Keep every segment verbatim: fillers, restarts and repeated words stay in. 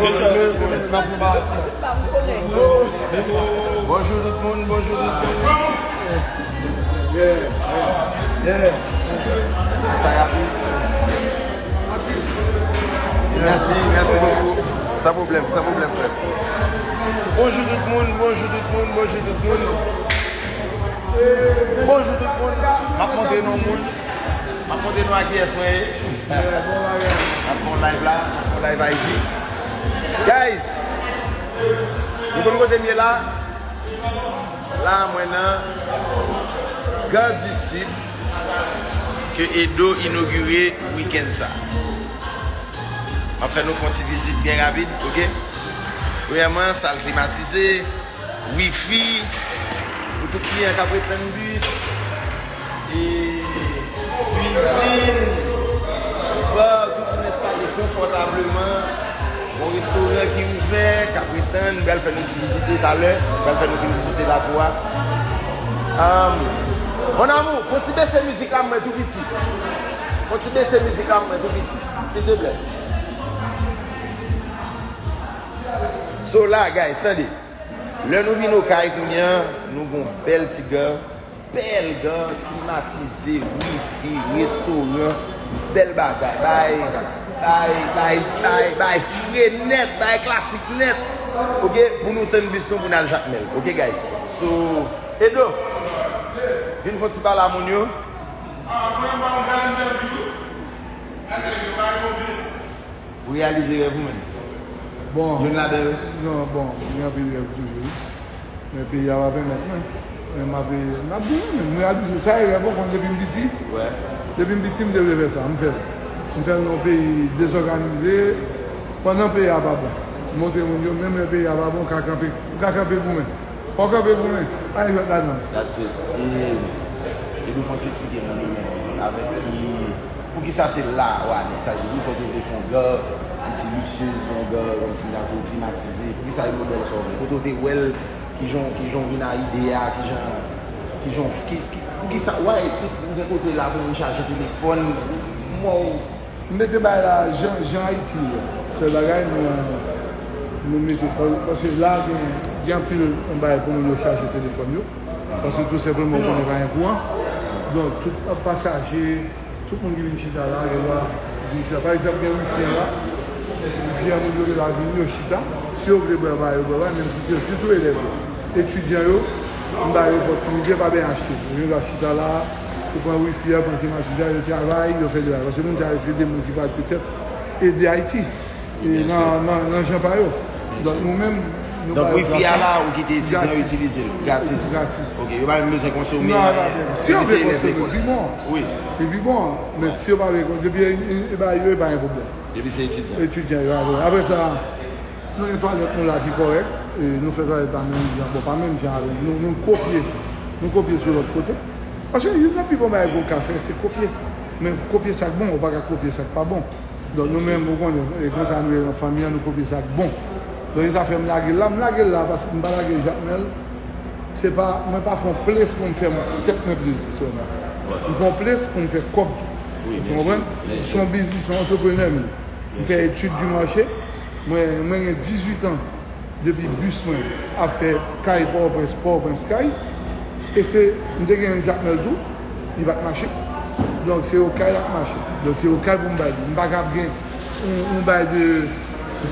Bonjou tout moun, bonjou tout moun. Yeah, yeah, yeah. Sa y ap. Mèsi, mèsi bokou. San pwoblèm, san pwoblèm, frè. Bonjou tout moun, bonjou tout moun, bonjou tout moun. Bonjou tout moun. M ap montre nou moun. M ap montre nou a kiyès mwen ye. M ap fè yon live la, m ap fè yon live I G. Guys, nou konn kote m ye la? La, mwen nan Gare du Sud, ke Edo inogire wikenn sa. M ap fè nou fè yon ti vizit byen rapid, oke? Premyèman, sal klimatize, wifi, pou tout kliyan k ap ret tann bis, e kwizin, ba, tout moun enstale konfòtableman. Gon restoran ki ouvè, k ap ret tann, m pral fè nou ti vizite talè, m pral fè nou ti vizite lakou a. Ahn, mon amour, fè yon ti bese mizik la, mwen tou piti. Fè yon ti bese mizik la, mwen tou piti, silteplè. So la, guys, tande. Lè nou vin Okay kounye a, nou gon bèl ti gare, bèl gare, klimatize, wifi, restoran, bèl bagay. Bay, bay, bay, bay, bay fre nèt, bay klasik nèt. Oke, pou nou tann bis nou pou n al Jakmèl. Oke, guys. So, Edo, vin fè yon ti pale a moun yo. Ou reyalize rèv ou menm? Bon. Youn ladan yo? Non, bon, gen anpil rèv toujou, wi. Men peyi a pa pèmèt mwen. Men m ap, m ap di nou, men m reyalize. Sa e rèv mwen, konn depi m piti. Wè. Depi m piti, m te vle fè sa. M fè l. M fè l nan yon peyi dezòganize. Pandan peyi a pa bon. M montre moun yo, menm lè peyi a pa bon, ou ka kanpe, ou ka kanpe goumen. Fò w kanpe pou mwen. Pa gen jwèt ladan. That's it. E, e nou fè ti eksplike moun yo menm avèk ki, poukisa se la w ale? Sa di, poukisa w te vle fè yon gare, yon ti liksyez, yon gare, yon ti gare klimatize? Poukisa e modèl sa w vle? Kote w te wè l, kijan, kijan w vin a ide a, kijan, kijan, ki, ki, poukisa, why, ou gen kote la pou moun chaje telefòn, mò. M mete bagay la jan, jan Ayiti ye. Sèl bagay, nou, nou mete, pa-, paske la, gen, gen anpil yon bagay pou moun yo chaje telefòn yo. Paske tou senpleman, ou konnen pa gen kouran. Donk, tout pasaje, tout moun ki vin chita la, gen dwa vin chita. Pa egzanp, gen wifi an la. Wifi an, moun yo gen dwa vini, yo chita. Si yo vle bwè bagay, yo bwè bagay, menm si yo sitou elèv yo. Etidyan yo, m ba yo opòtinite, pa byen achte. Yo gen dwa chita la, yo pran wifi a, pran klimatizè, yo travay, yo fè de bagay. Paske moun sa yo, se de moun ki pral petèt ede Ayiti. E nan, nan, nan jan pa yo. Donk, nou menm, nou ba yo plas la. Donk, wifi a la, ou kite etidyan yo itilize l gratis. Gratis. Ok, yo pa menm bezwen konsome anyen. Non, yo pa bezwen. Si yo vle konsome, pi bon. Wi. Li pi bon. Men si yo pa vle konsome, depi e, e, e ba yo, e pa gen pwoblèm. Depi se etidyan. Etidyan yo, apre. Apre sa, nou gen twalèt nou la ki kòrèk. E nou fè twalèt pa menm jan, bon, pa menm jan avèk nou, nou kopye. Nou kopye sou lòt kote. Paske youn nan pi bon bagay ke w ka fè, se kopye. Men kopye sa k bon, ou pa ka kopye sa k pa bon. Donk nou menm, ou konnen, e konsa nou ye nan fanmi an, nou kopye sa k bon. Donk se sa fè m lage l la, m lage l la paske m pa lage l Jakmèl. Se pa, mwen pa fè yon ples pou m fè tèt mwen plezi sèlman. M fè yon ples pou m fè kòb tou. Ou konprann? Se yon biznis, se yon antreprenè m ye. M fè etid di mache. Mwen, mwen gen dizuit an depi bis mwen ap fè kay Pòtoprens, Pòtoprens kay. E se, m te gen Jakmèl tou, li pa t mache. Donk se Okay l ap mache. Donk se Okay pou m bay li. M pa ka ap gen yon, yon bay de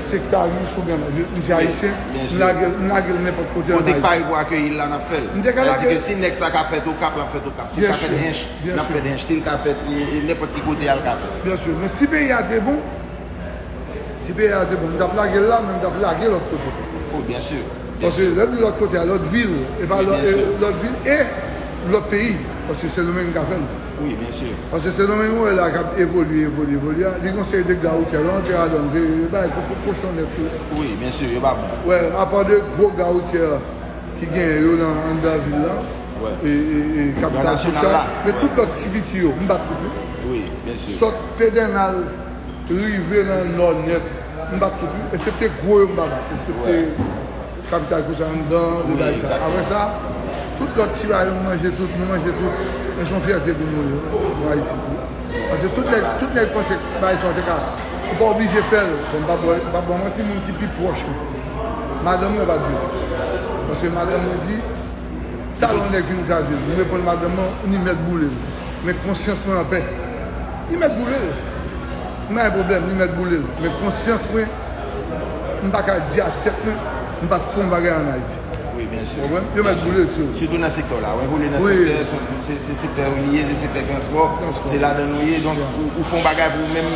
sektaris oubyen, m se ayisyen, m lage l, m lage l nenpòt kote ann Ayiti. Kote k pare pou akeyi l la, n ap fè l. M te ka lage l. Sètadi ke si nèg sa ka fèt Okap, l ap fèt Okap. Si l ka fèt Hench, n ap fèt Hench. Si l ka fèt, e, e, nenpòt ki kote a, l ka fèt. Byen si. Men si peyi a te bon, si peyi a te bon, m t ap lage l la, men m t ap lage lòt kote tou. Oh, byen si. Paske lè m di lòt kote a, lòt vil, e pa lòt, e lòt vil e lòt peyi. Paske Sendomeng ka fè l. Wi, byen si. Paske Sendomeng ou wè la k ap evolye, evolye, evolye a, li gon seri de gare woutye, lè w antre ladan l, se bagay ko-, ko-, kochonnèt yo. Wi, byen si, yo pa bon. Wè, apa de gwo gare woutye ki genyen yo nan anndan vil la, e, e, e kapital sosyal, men tout lòt ti piti yo, m bat tout yo. Wi, byen si. Sot Pedènal, rive nan nò nèt, m bat tout wi, eksepte gwo yo m pa bat, eksepte kapital kosa anndan, de bagay sa. Apre sa, Tout lòt ti bagay nou manje tout, nou manje tout. Men se yon fyète pou nou, pou Ayiti tou. Paske tout nèg, tout nèg panse bagay sa w te ka, ou pa oblije fè l. Bon, m pa bò, m pa bò manti, moun ki pi pwòch mwen, madanm mwen pa t vle. Paske madanm mwen di, talè yon nèg vin kraze l. M reponn madanm mwen, ou ni mèt boule l. Men konsyans mwen anpè. Li mèt boule l. M pa gen pwoblèm, li mèt boule l. Men konsyans mwen, m pa ka di ak tèt mwen, m pa t fè yon bagay ann Ayiti. Wi, byen si. Konprann? Yo mèt boule l, si yo vle. Sitou nan sektè w la. Ou evoliye nan sektè, se, se, se sektè ou li ye, se sektè transpò, se ladan nou ye. Donk, ou, ou fè yon bagay pou ou menm.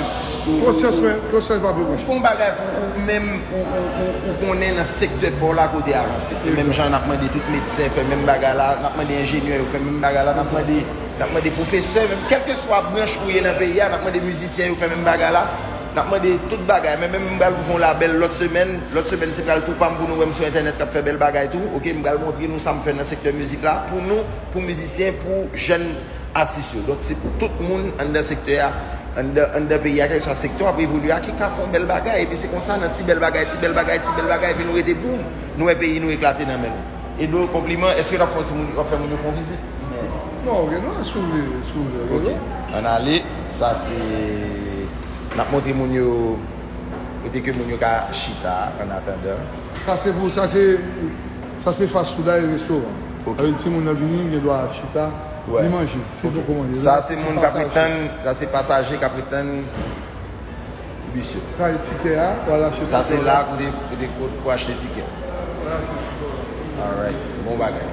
Konsyans mwen, konsyans pa pou mwen. Ou fè yon bagay pou ou menm, ou, ou, ou, ou konnen nan sektè pa w la kote avanse. Se menm jan n ap mande tout medsen fè menm bagay la, n ap mande enjenyè yo fè menm bagay la, n ap mande, n ap mande pwofesè, menm kèlkeswa branch ou ye nan peyi a, n ap mande mizisyen yo fè menm bagay la, n ap mande tout bagay. Men menm m pral ouvri yon labèl lòt semèn, lòt semèn se pral tou pa m pou nou wè m sou entènèt k ap fè bèl bagay tou, oke, m pral montre nou sa m fè nan sektè mizik la, pou nou, pou mizisyen, pou jèn atis yo. Donk, se pou tout moun anndan sektè a, anndan, anndan peyi a, kèlkeswa sektè w ap evolye a, ki ka fè yon bèl bagay. Epi se konsa, nan ti bèl bagay, ti bèl bagay, ti bèl bagay, epi nou rete boum. Nou wè peyi nou eklate nan men nou. Edo, konpliman, èske n ap fè yon ti moun, w ap fè moun yo fè yon vizit? Non, oke, non, si w vle, si w vle, oke. Ann ale, sa se, n ap montre moun yo, kote ke moun yo ka chita annatandan. Sa se pou, sa se, sa se fast food la e restoran. Oke. Sa vle di, si moun nan vini, gen dwa chita, li manje. Se tou kòmande. Sa se moun k ap ret tann, sa se pasaje k ap ret tann bis yo. Sa e tikè a, w al achte tikè a. Sa se la kote, kote, kote pou achte tikè. W al achte tikè a. Alright, bon bagay.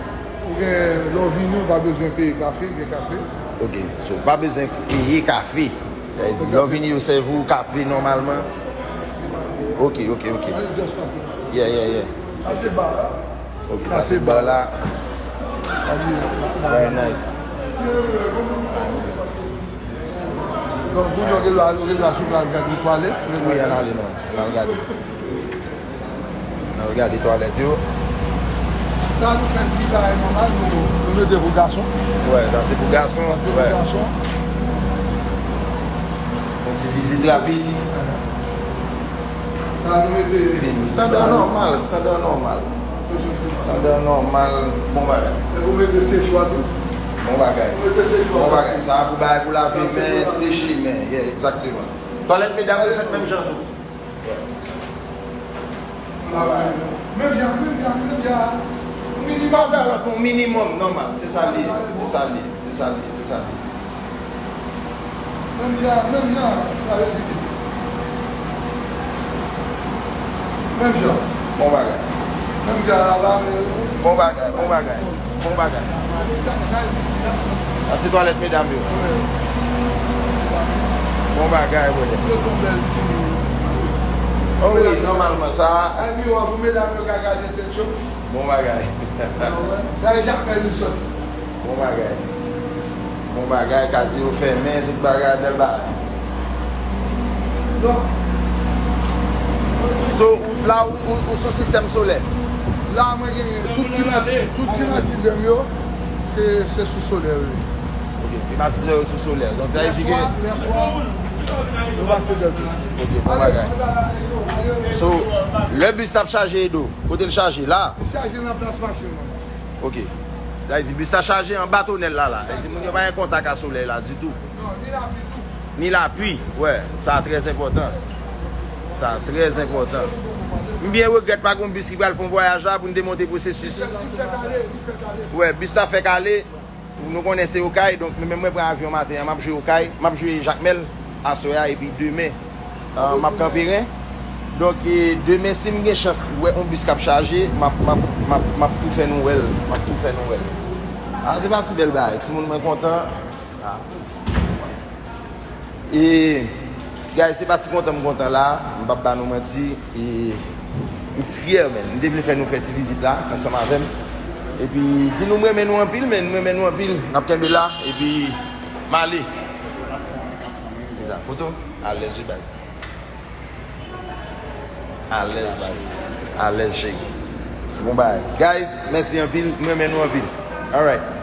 Ou gen, lè w vini, ou pa bezwen peye kafe, gen kafe. Oke, so, pa bezwen peye kafe. Sa vle di, lè w vini, yo sèvi w kafe nòmalman. Oke, oke, oke. Just pase. Yeah, yeah, yeah. Pase ba la. Ok, sa se ba la. Very nice. Donk, moun yo gen dwa, yo gen dwa sou al gade twalèt. Wi, ann ale non. Ann al gade. Ann al gade twalèt yo. Sa nou fè ti bagay nòmal, nou, nou mete pou gason. Wè, sa se pou gason. Sa se pou gason. Fè ti vizit rapid. Fini. Estanda nòmal, estanda nòmal. Estanda nòmal, bon bagay. Bon bagay. Bon bagay. Sa a pou bagay pou lave men, seche men. Yeah, egzakteman. Twalèt medam yo fèt menm jan tou. Menm jan, menm jan, menm jan. Estanda la pou minimòm nòmal. Se sa l ye. Se sa l ye. Se sa l ye. Se sa l ye. Menm jan, menm jan, sa vle di. Menm jan. Bon bagay. Menm jan la, la, men. Bon bagay, bon bagay. Bon bagay. Sa se twalèt medam yo. Bon bagay, brother. Oh wi, nòmalman, sa. Ay, miwa pou medam yo ka gade tèt yo. Bon bagay. Gade Jakmèl li soti. Bon bagay. Bon bagay, kazye yo fèmen, tout bagay, bèl bagay. Donk, so, ou, la, ou, ou, ou sou sistèm solè? La, mwen genyen tout klima-, tout klimatizè m yo, se, se sou solè yo ye. Ok, klimatizè yo sou solè. Donk, sa vle di ke lèswa, lèswa, nou pase dèyè. Ok, bon bagay. So, lè bis t ap chaje, Edo, kote l chaje? La? Li chaje nan plas machin nan. Ok. Sa vle di bis la chaje anba tonèl la, la. Sa vle di moun yo pa gen kontak a solèy la ditou. Non, ni lapli tou. Ni lapli, wè. Sa trè enpòtan. Sa trè enpòtan. M byen regrèt pa gen yon bis ki pral fè yon vwayaj la pou n te monte pwosesis. Li fèt ale, li fèt ale. Wè, bis la fèk ale. Nou konnen se Okay, donk mwen menm mwen pran avyon maten an, m ap jwe Okay, m ap jwe Jakmèl aswè a, epi demen, ah, m ap Kanperen. Donk, e, demen, si m gen chans wè yon bis k ap chaje, m ap, m ap, m ap, m ap tou fè nou wè l, m ap tou fè nou wè l. Ah, se pa ti bèl bagay, timoun mwen kontan. Ah. E, guys, se pa ti kontan m kontan la, m p ap ba nou manti, e, m fyè, man. M te vle fè nou fè ti vizit la, ansanm avè m. Epi, di nou m renmen nou anpil, man, m renmen nou anpil. N ap kenbe la, epi, m ale. Kisa, foto? Alèz, wi, baz. Alèz, baz. Alèz, cheri. Bon bagay. Guys, mèsi anpil, m renmen nou anpil. Alright.